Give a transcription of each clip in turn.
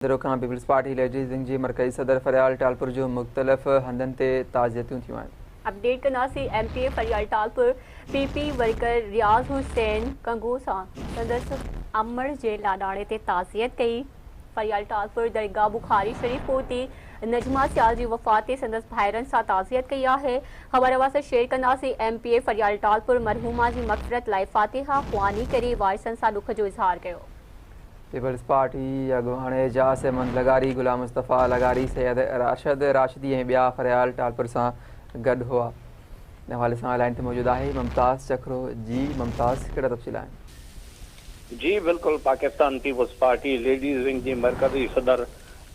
درو کان peoples party ladies wing جي مرڪزي صدر فريال ٽالپر جون مختلف هنڌن تي تعزيتون ٿيون آهن. اپڊيٽ ڪنداسين M P A Faryal Talpur P P worker Riaz Hussain Kangoo سان سندس امڙ جي لاڏاڻي تي تعزيت ڪئي فريال ٽالپر درگاهه بخاري شريف پهتي نجمه سيال جي وفات تي سندس ڀائرن سان تعزيت ڪئي آهي خبر اوهان سان شيئر ڪنداسين M P A Faryal Talpur مرحومه جي مغفرت لاء فاتحه خواني ڪري وارثن سان ڏک جو اظهار ڪيو. پيپلز پارٽي اڳواڻ اعجاز احمد لغاري، غلام مصطفيٰ لغاري، سيد راشد راشدي ۽ ٻيا فريال ٽالپر سان گڏ هئا. ان حوالي سان لائين تي موجود آهي ممتاز چکرو جي ممتاز ڪهڙا تفصيل آهن؟ جي بلڪل Pakistan peoples party ladies wing جي مرڪزي صدر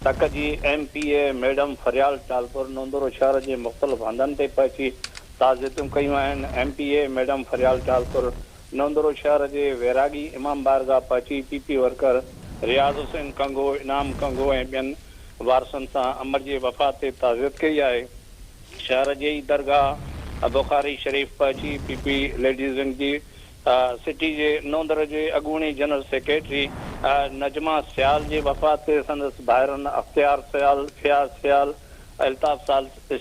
تڪ جي M P A madam Faryal Talpur Naudero شهر جي مختلف هنڌن تي پهچي تعزيتون ڪيون آهن M P A madam Faryal Talpur Naudero شهر جي ويراڳي امام بارگاهه پهچي P P worker Riaz Hussain Kangoo, Inam Kangoo ۽ ٻين وارثن سان امڙ جي وفات تي تعزيت ڪئي آهي. شهر جي ئي درگاهه بخاري شريف پهچي پي پي ليڊيز ونگ جي سٽي جي نوندر جي اڳوڻي جنرل سيڪريٽري نجمه سيال جي وفات تي سندس ڀائرن اختيار سيال، فياض سيال، الطاف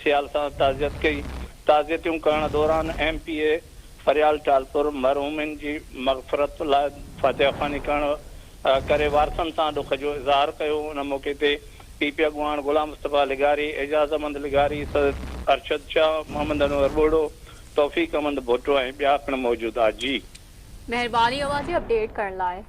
سيال سان تعزيت ڪئي. تعزيتون ڪرڻ دوران M P A Faryal Talpur مرحومين جي مغفرت لاء فاتحه خواني ڪرڻ ڪري وارثن سان ڏک جو اظهار ڪيو ان موقعي تي پي پي اڳواڻ غلام مصطفيٰ لغاري، اعجاز احمد لغاري، سيد ارشد شاهه، محمد انور ٻرڙو، توفيق احمد ڀٽو ۽ ٻيا پڻ موجود آ. جي. مهرباني اوهان جي اپڊيٽ ڪرڻ لاء.